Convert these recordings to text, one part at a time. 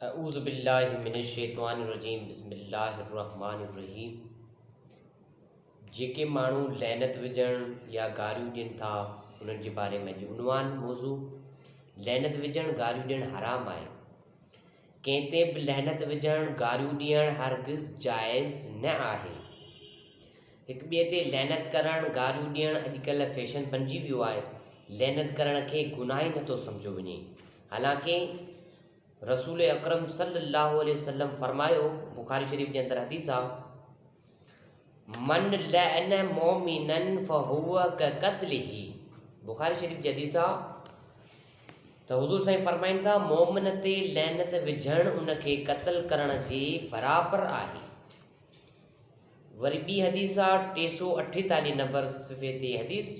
اعوذ بالله من الشيطان الرجيم بسم الله الرحمٰن الرحيم جيڪي ماڻهو لعنت وجهڻ يا گاريون ڏين ٿا انهن جي باري ۾ اڄ عنوان موضوع لعنت وجهڻ گاريون ڏيڻ حرام آهي ڪنهن تي به لعنت وجهڻ گاريون ڏيڻ هرگز جائز نه آهي هڪ ٻئي تي لعنت ڪرڻ گاريون ڏيڻ اڄڪلهه فيشن بنجي ويو آهي لعنت ڪرڻ کي گناهه ئي نٿو سمجهيو وڃي حالانڪه رسول اڪرم صلي الله عليه وسلم فرمايو، بخاري شريف جي اندر حديث آ، من لعن مؤمنا فهو كقتله بخاري شريف جي حديث آ ته حضور سائين فرمائن ٿا مومن تي لعنت وجهڻ ان کي قتل ڪرڻ جي برابر آهي. وري ٻي حديث آ 348 نمبر صفحي تي حديث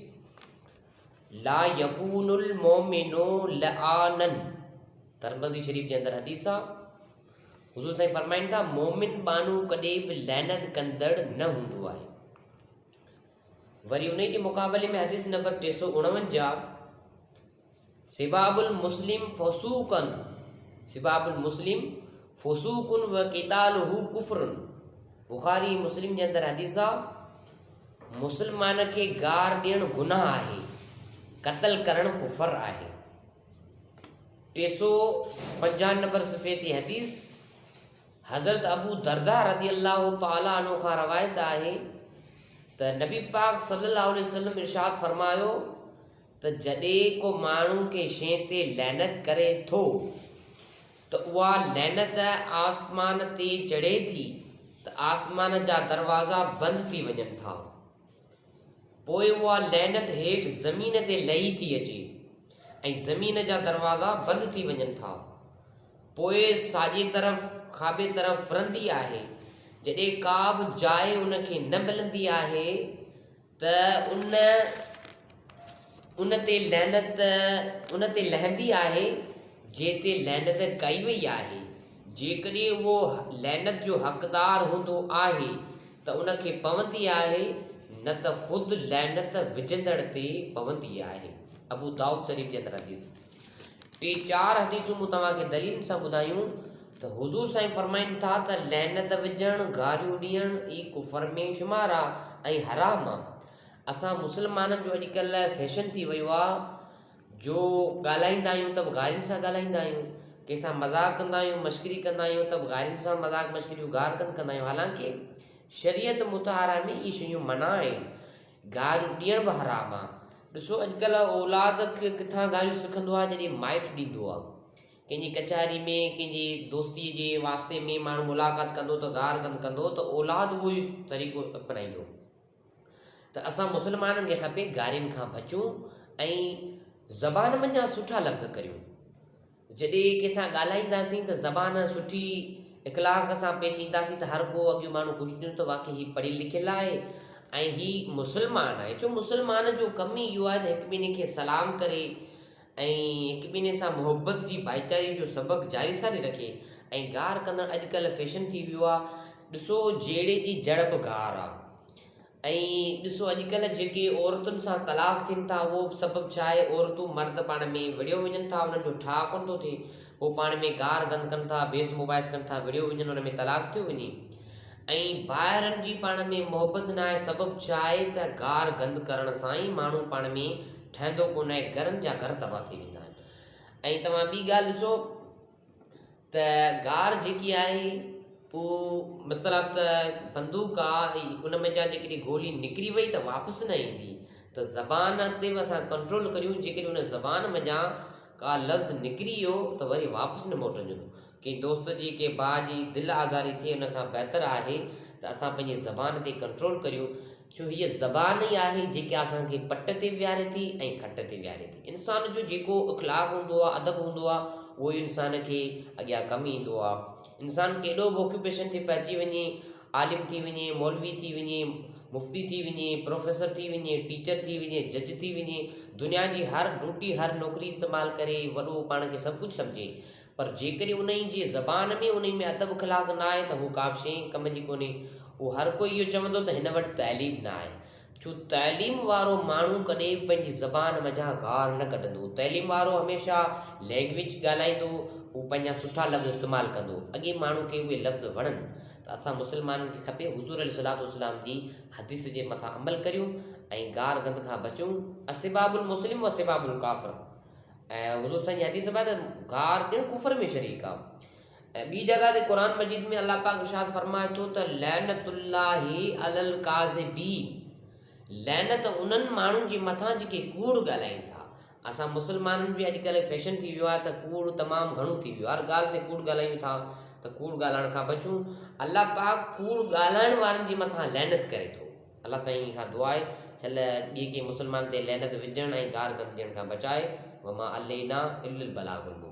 لا يڪون المؤمن لعانا ترمذي شريف جي اندر حديث آ حضور سائين فرمائن ٿا مومن ٻانهو ڪڏهن به لعنت ڪندڙ نه هوندو آهي. وري انهي جي مقابلي ۾ حديث نمبر 349 سباب المسلم فسوق سباب المسلم فسوق و قتاله ڪفر بخاري مسلم جي اندر حديث آ مسلمان کي گار ڏيڻ گناهه آهي قتل ڪرڻ ڪفر آهي 350 نمبر صفحي تي حديث حضرت ابو دردا رضي الله تعالٰي عنه کان روايت آهي ته نبي پاڪ صلي الله عليه وسلم ارشاد فرمايو ته جڏهن ڪو ماڻهو ڪنهن شيء تي لعنت ڪري ٿو ته اها لعنت آسمان تي چڙهي ٿي ته آسمان جا دروازا بند ٿي وڃن ٿا. پوء اها لعنت هيٺ زمين تي لهي ٿي اچي ۽ زمين جا دروازا بند ٿي وڃن ٿا. پوء ساڄي طرف کاٻي طرف ڦرندي آهي. جڏهن ڪا به جاء ان کي نه ملندي آهي ته ان ان تي لعنت ان تي لهندي آهي جنهن تي لعنت ڪئي وئي آهي. جيڪڏهن اهو لعنت جو حقدار هوندو آهي ته ان کي پوندي آهي نه ته خود لعنت وجهندڙ تي پوندي آهي. ابو دائود شريف جي اندر حديث. ٽي چار حديثون مون توهان کي دليلن سان ٻڌايون ته حضور سائين فرمائن ٿا ته لعنت وجهڻ، گاريون ڏيڻ، ئي ڪفر ۾ شمار آ ۽ حرام آ. اسان مسلمانن جو اڄڪلهه فيشن ٿي ويو آ جو ڳالهائيندا آهيون ته به گارين سان ڳالهائيندا آهيون، ڪنهن سان مذاق ڪندا آهيون، مشڪري ڪندا آهيون ته به گارين سان مذاق مشڪريون گار ڪند ڪندا آهيون حالانڪه شريعت مطهره ۾ اهي شيون منع آهن. گاريون ڏيڻ به حرام آ. ڏسو اڄڪلهه اولاد ڪٿان گاريون سکندو آ جڏهن مائٽ ڏيندو آ. ڪنهن جي ڪچهري ۾ ڪنهن جي دوستي جي واسطي ۾ ماڻهو ملاقات ڪندو ته گار گند ڪندو ته اولاد اهو ئي طريقو اپنائيندو ته اسان مسلمانن کي کپي گارين کان بچون ۽ زبان منجهان سٺا لفظ ڪريون. جڏهن ڪنهن سان ڳالهائينداسين ته زبان سٺي اخلاق سان پيش اينداسين ته هر ڪو اڳيون ماڻهو خوش ٿيندو ته واقعي هي پڙهيل لکيل آهي ۽ هي مسلمان آهي ڇو مسلمان جو ڪم ئي اهو آهي ته هڪ ٻنهي کي سلام ڪري ۽ هڪ ٻنهي سان محبت جي ڀائيچاري جو سبق جاري ساري رکي ۽ گار ڪندڙ اڄڪلهه فيشن ٿي ويو آهي ڏسو جهيڙي جي جڙ به گار آهي ۽ ڏسو اڄڪلهه جيڪي عورتن سان طلاق ٿين ٿا اهو به سبب ڇا آهي عورتون مرد پاڻ ۾ وڙهيو وڃن ٿا انهن جو ٺاهه ڪونه ٿو ٿئي پوء پاڻ ۾ گار گند ڪن ٿا بحث مباحث ڪن ٿا وڙهيو وڃن ان ۾ طلاق ٿيو وڃي ۽ ڀائرن جي پاڻ ۾ محبت نه آهي سبب ڇا آهي ته گار گند ڪرڻ سان ئي ماڻهو پاڻ ۾ ٺهندو ڪونه آهي گهرن جا گهر تباهه ٿي ويندا آهن ۽ توهان ٻي ڳالهه ڏسو ته گار جيڪي آهي اهو مطلب ته بندوق آ ۽ ان منجهان جيڪڏهن گولي نڪري وئي ته واپس نه ايندي ته زبان تي به اسان ڪنٽرول ڪريون جيڪڏهن ان زبان منجهان ڪا لفظ نڪري ويو ته وري واپس نه موٽندو ڪنهن دوست جي ڪنهن ڀاء جي دل آزاري ٿئي ان کان بهتر آهي ته اسان پنهنجي زبان تي ڪنٽرول ڪريون ڇو هيء زبان ئي آهي جيڪا اسان کي پٽ تي ويهاري ٿي ۽ کٽ تي ويهاري ٿي. انسان جو جيڪو اخلاق هوندو آهي، ادب هوندو آهي، اهو ئي انسان کي اڳيان ڪم ايندو آهي. انسان ڪيڏو به آڪيوپيشن تي پهچي وڃي، عالم ٿي وڃي، مولوي ٿي وڃي، مفتي ٿي وڃي، پروفيسر ٿي وڃي، ٽيچر ٿي وڃي، جج ٿي وڃي، دنيا جي هر ڊيوٽي هر نوڪري استعمال ڪري، وڏو پاڻ کي سڀ ڪجهه سمجهي، پر جيڪڏهن انهي جي زبان ۾ انهي ۾ ادب اخلاق نه آهي ته هو ڪابه شيء ڪم جي ڪونهي. اهو هر ڪوئي اهو چوندو ته هن وٽ تعليم نه آهي. ڇو تعليم وارو ماڻهو ڪڏهن به پنهنجي زبان منجهان گار نه ڪڍندو. تعليم وارو هميشه لينگويج ڳالهائيندو، هو پنهنجا سٺا لفظ استعمال ڪندو. اڳي ماڻهو کي اهي لفظ وڻن ته اسان مسلمانن کي کپي حضور عليه الصلوة والسلام جي حديث جي مٿان عمل ڪريون ۽ گار گند کان بچون. السباب المسلم وسباب الڪافر ۽ حضور سائين جي حديث ۾ آهي ته گار ڏيڻ ڪفر ۾ شريڪ آهي. ۽ ٻي جڳهه تي قرآن مجيد ۾ الله پاڪ ارشاد فرمائي ٿو ته لعنت الله علی الڪاذبين لعنت انهن ماڻهن جي مٿان جيڪي ڪوڙ ڳالهائين ٿا. اسان مسلمانن به اڄڪلهه فيشن ٿي ويو آهي ته ڪوڙ تمام گهڻو ٿي ويو آهي هر ڳالهه تي ڪوڙ ڳالهايون ٿا ته ڪوڙ ڳالهائڻ کان بچون الله پاڪ ڪوڙ ڳالهائڻ وارن جي مٿان لعنت ڪري ٿو الله سائين کان دعا آهي ڇل ٻئي ڪنهن مسلمان تي لعنت وجهڻ ۽ گار گند ڏيڻ کان بچائي وما علينا الا البلاغ المبين.